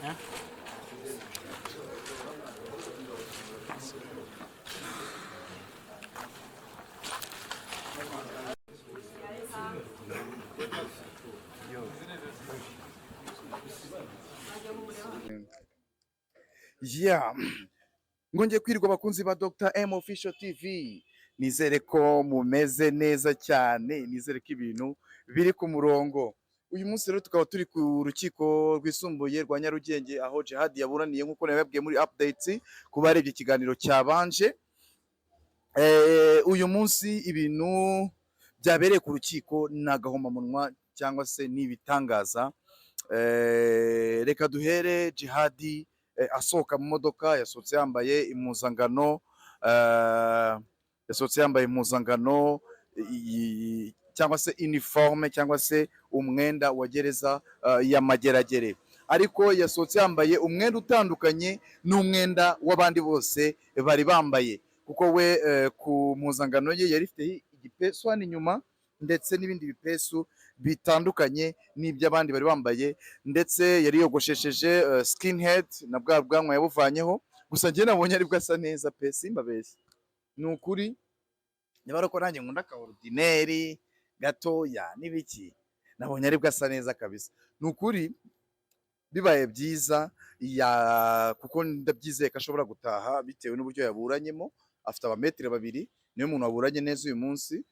Yeah. Ngongeye kwirwa abakunzi ba Dr. M Official TV. Nizere ko mumeze neza cyane, nizere ko ibintu biri ku murongo. Uyu munsi rero tukaba turi ku rukiko rwisumbuye rwa Nyarugenge, aho Jihad yaburaniye nk'uko nabibabwiye muri updates ku barebye ikiganiro cyabanje. Uyu munsi ibintu byabereye ku rukiko ni agahomamunwa cyangwa se ni ibitangaza. Reka duhere Jihadi asohoka mu modoka, yasohotse yambaye impuzangano, yasohotse yambaye impuzangano cyangwa se uniforme cyangwa se umwenda wa gereza ya Mageragere, ariko yasohotse yambaye umwenda utandukanye n'umwenda w'abandi bose bari bambaye, kuko we ku mpuzangano ye yari ifite igipesu hano inyuma ndetse n'ibindi bipesu bitandukanye n'iby'abandi bari bambaye, ndetse yari yogoshesheje skinhead na bwa bwanwa yabuvanyeho. Gusa njye nabonye aribwo asa neza pe, simbabeshye, ni ukuri. Niba ari uko nanjye nkunda ka ordinaire gatoya n'ibiki, nabonye aribwo asa neza kabisa, ni ukuri. Bibaye byiza ya kuko ndabyizeye ko ashobora gutaha bitewe n'uburyo yaburanyemo. Afite abametire babiri, niwe muntu waburanye neza uyu munsi,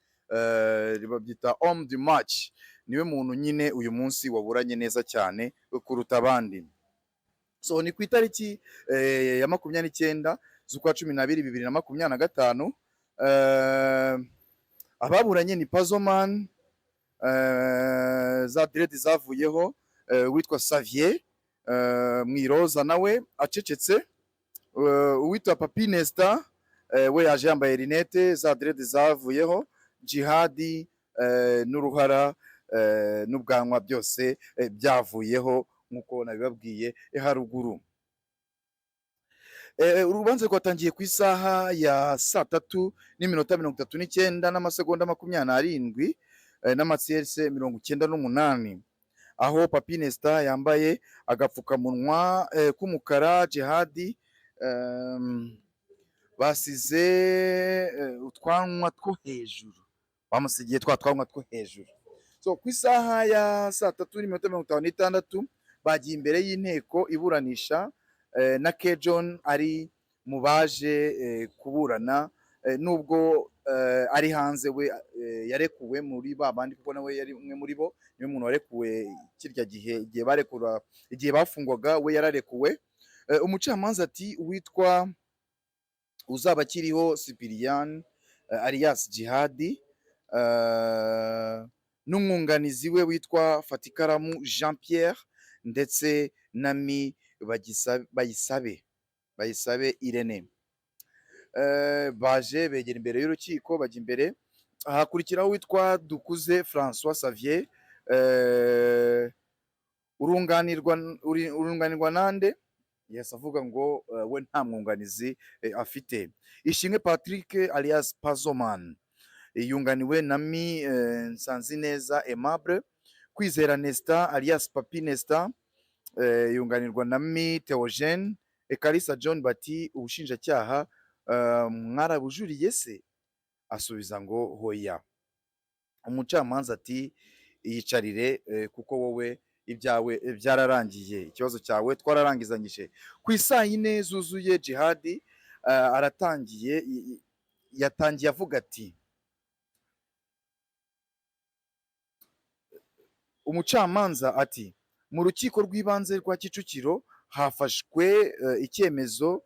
babyita homme du match, niwe muntu nyine uyu munsi waburanye neza cyane kuruta abandi. So ni ku itariki ya 29 z'ukwa 12 2025. Ababuranye ni Pazoman, za dread zavuyeho, witwa Xavier Mwiroza nawe acecetse, uwitwa Papi Nesta, we yaje yambaye lunettes, za dread zavuyeho, Jihadi n'uruhara n'ubwanwa byose byavuyeho nk'uko nabibabwiye haruguru. Urubanza rwatangiye ku isaha ya saa 3 n'iminota 39 n'amasegonda 27 n'amatiyerse 98, aho Papi Nesta yambaye agapfukamunwa k'umukara. Jihadi basize utwanwa two hejuru, bamusigiye twa twanwa two hejuru. So ku isaha ya saa 3 n'iminota 56 bagiye imbere y'inteko iburanisha, na Kejon ari mu baje kuburana, nubwo ari hanze, we yarekuwe muri ba bandi, kuko nawe yari umwe muri bo, niwe muntu warekuwe kirya gihe, igihe barekura, igihe bafungwaga we yararekuwe. Umucamanza ati: "Uwitwa uzaba akiriho Cyprien alias Jihadi n'umwunganizi we witwa Fatikaramu Jean Pierre ndetse na Me Bayisabe Irene." Baje begera imbere y'urukiko, bajya imbere, hakurikiraho uwitwa Dukuze François Xavier, urunganirwa nande? Yes, avuga ngo we nta mwunganizi afite. Ishimwe Patrick alias Pazoman yunganiwe na Me Nsanzineza Aimable. Kwizera Nesta alias Papi Nesta yunganirwa na Me Theogene. Kalisa John bati: "Ubushinjacyaha mwarabujuriye se?" Asubiza ngo: "Hoya." Umucamanza ati: "Yicarire, kuko wowe ibyawe byararangiye, ikibazo cyawe twararangizanyije." Ku isaa 4 zuzuye Jihadi aratangiye, yatangiye avuga ati: Umucamanza ati: "Mu rukiko rw'ibanze rwa Kicukiro hafashwe icyemezo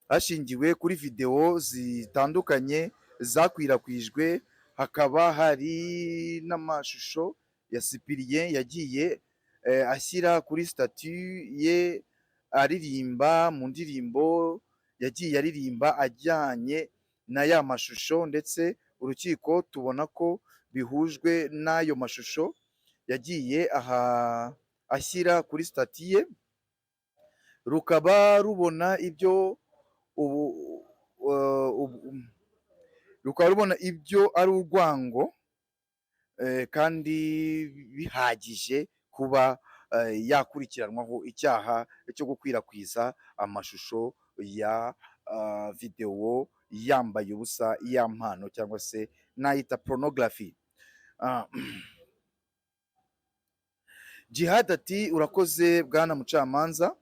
hashingiwe kuri videwo zitandukanye zakwirakwijwe, hakaba hari n'amashusho ya Cyprien yagiye ashyira kuri statut ye aririmba mu ndirimbo yagiye aririmba ajyanye na ya mashusho, ndetse urukiko tubona ko bihujwe n'ayo mashusho yagiye aha ashyira kuri statut ye, rukaba rubona ibyo ubu rukaba rubona ibyo ari urwango kandi bihagije kuba yakurikiranwaho icyaha cyo gukwirakwiza amashusho ya videwo yambaye ubusa ya mpano, cyangwa se nayita pornography. Jihad ati: "Urakoze, bwana mucamanza.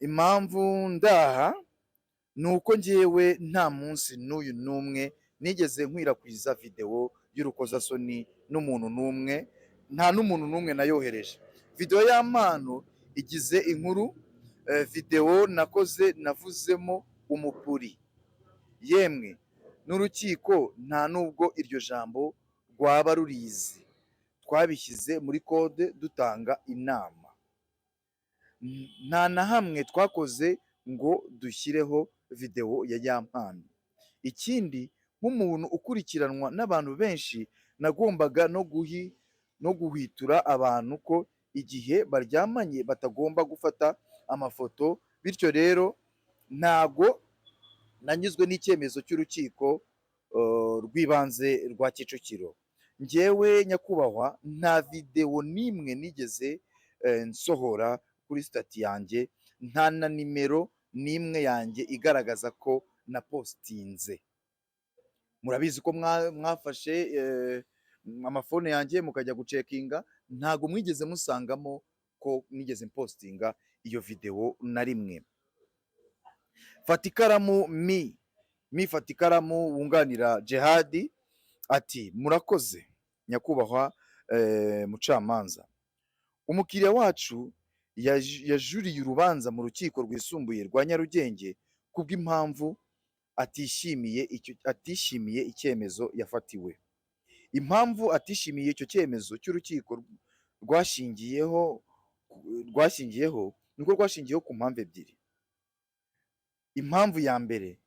Impamvu ndaha ni uko njyewe nta munsi n'uyu n'umwe nigeze nkwirakwiza videwo y'urukozasoni n'umuntu n'umwe, nta n'umuntu n'umwe nayohereje. Videwo y'Ampano igize inkuru, videwo nakoze navuzemo umupuri, yemwe n'urukiko nta nubwo iryo jambo rwaba rurizi. Twabishyize muri code dutanga inama, nta na hamwe twakoze ngo dushyireho videwo ya Yampano. Ikindi, nk'umuntu ukurikiranwa n'abantu benshi, nagombaga no guhwitura abantu ko igihe baryamanye batagomba gufata amafoto. Bityo rero ntago nanyuzwe n'icyemezo cy'urukiko rw'ibanze rwa Kicukiro. Njyewe, nyakubahwa, nta videwo n'imwe nigeze nsohora kuri status yanjye, nta na nimero n'imwe yanjye igaragaza ko napostinze. Murabizi ko mwafashe amafone yanjye mukajya gucheckinga, ntago mwigeze musangamo ko nigeze mpostinga iyo videwo na rimwe." Fata ikaramu mi fata ikaramu wunganira Jihadi ati: "Murakoze, nyakubahwa mucamanza. Umukiriya wacu yajuriye urubanza mu rukiko rwisumbuye rwa Nyarugenge kubw'impamvu atishimiye icyemezo yafatiwe. Impamvu atishimiye icyo cyemezo cy'urukiko rwashingiyeho niko rwashingiyeho ku mpamvu ebyiri. Impamvu ya mbere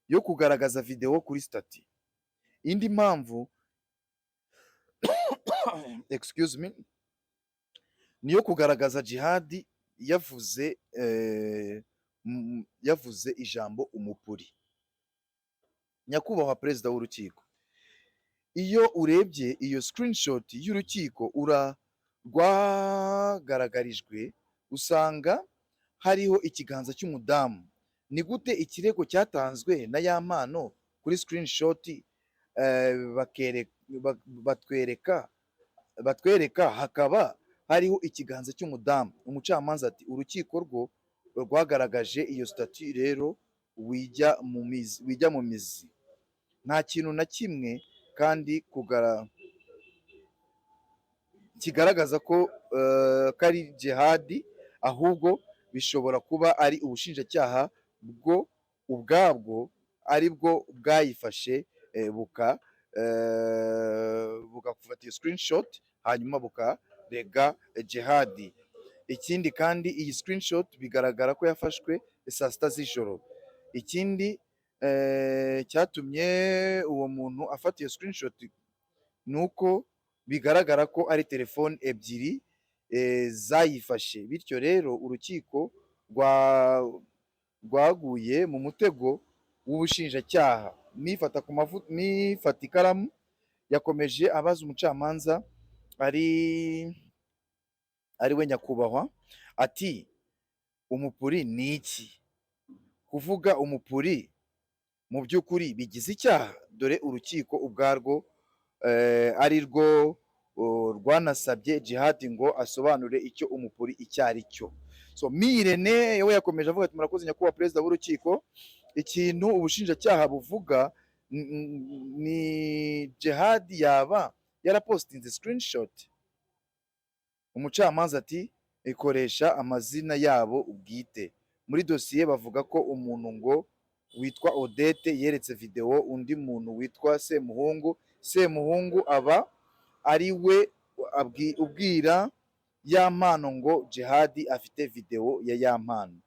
yo kugaragaza videwo kuri status. Indi mpamvu, excuse me, niyo kugaragaza Jihadi yavuze ijambo umupuri. Nyakubahwa perezida w'urukiko, iyo urebye iyo screenshot y'urukiko ura rwagaragarijwe, usanga hariho ikiganza cy'umudamu. Ni gute ikirego cyatanzwe na ya mpano kuri screenshot batwereka hakaba hariho ikiganza cy'umudamu?" Umucamanza ati: "Urukiko rwo rwagaragaje iyo status rero wijya mu mizi. Nta kintu na kimwe kandi kigaragaza ko ari Jihadi, ahubwo bishobora kuba ari ubushinjacyaha bwo ubwabwo ari bwo bwayifashe, bugafata iyo screenshot, hanyuma bukarega Jihadi. Ikindi kandi, iyi screenshot bigaragara ko yafashwe saa 6 z'ijoro. Ikindi cyatumye uwo muntu afata iyo screenshot ni uko bigaragara ko ari telefone ebyiri zayifashe. Bityo rero urukiko rwaguye mu mutego w'ubushinjacyaha." Nifata ikaramu yakomeje abaza umucamanza ari we nyakubahwa ati: "Umupuri ni iki? Kuvuga umupuri mu by'ukuri bigize icyaha? Dore urukiko ubwarwo ari rwo rwanasabye Jihadi ngo asobanure icyo umupuri icyo ari cyo." So Me Irene we yakomeje avuga ati: "Murakoze, nyakubahwa perezida w'urukiko. Ikintu ubushinjacyaha buvuga ni Jihadi yaba yarapostinze screenshot." Umucamanza ati: "Ikoresha amazina yabo bwite muri dosiye. Bavuga ko umuntu ngo witwa Odette yeretse videwo undi muntu witwa Semuhungu, Semuhungu aba ari we ubwira ya mpano ngo Jihadi afite videwo ya ya mpano.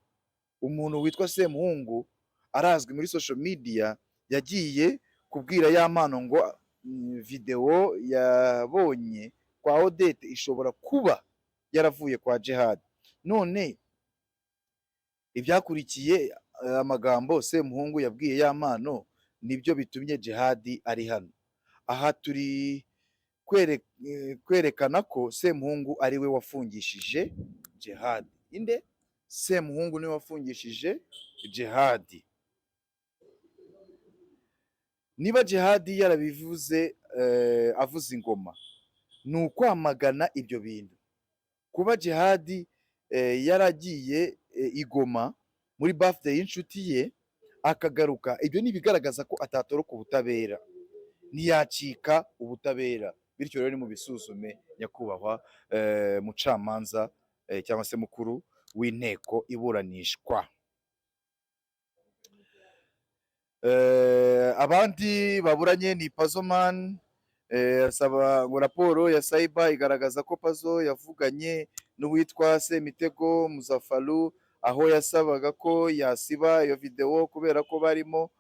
Umuntu witwa Semuhungu arazwi muri social media, yagiye kubwira ya mpano ngo videwo yabonye kwa Odette ishobora kuba yaravuye kwa Jihad. None ibyakurikiye, amagambo Semuhungu yabwiye ya mpano, nibyo bitumye Jihadi ari hano. Aha turi kwerekana ko Semuhungu ari we wafungishije Jihad. Inde? Semuhungu niwe wafungishije Jihad. Niba Jihad yarabivuze avuza ingoma, ni ukwamagana ibyo bintu. Kuba Jihad yaragiye i Goma muri birthday y'inshuti ye akagaruka, ibyo ni ibigaragaza ko atatoroka ubutabera, ntiyacika ubutabera. Bityo rero ni mu bisuzume, nyakubahwa mucamanza cyangwa se mukuru w'inteko iburanishwa. Abandi baburanye ni Pazoman, asaba ngo raporo ya cyber igaragaza ko Pazo yavuganye n'uwitwa Semitego Muzafaru, aho yasabaga ko yasiba iyo video kubera ko barimo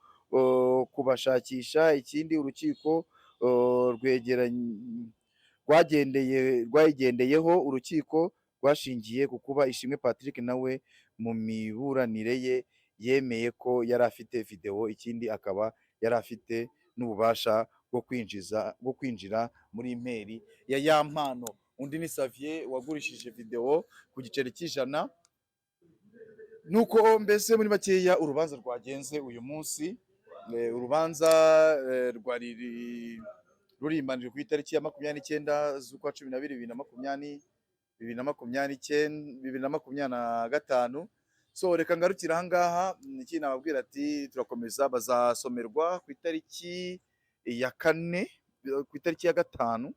kubashakisha. Ikindi urukiko rwagendeye rwayigendeyeho, urukiko rwashingiye ku kuba Ishimwe Patrick nawe mu miburanire ye yemeye ko yari afite video, ikindi akaba yari afite n'ububasha bwo kwinjira muri email ya Yampano. Undi ni Xavier wagurishije video ku giceri cy'100. Nuko mbese muri makeya urubanza rwagenze uyu munsi, urubanza rwari rurimbanije ku itariki ya 29 z'ukwa 12 2029, 2025. So reka ngarukire ahangaha. Iki nababwira ati turakomeza, bazasomerwa ku itariki ya 4, ku itariki ya 5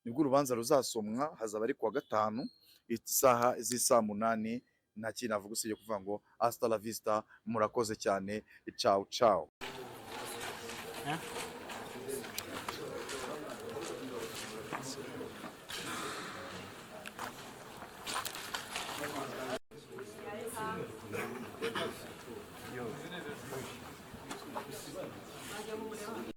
nibwo urubanza ruzasomwa, hazaba ari kuwa gatanu isaha z'isaa 8. Nta kintu navuga usibye kuvuga ngo hasta la vista, murakoze cyane, ciao ciao. Eh?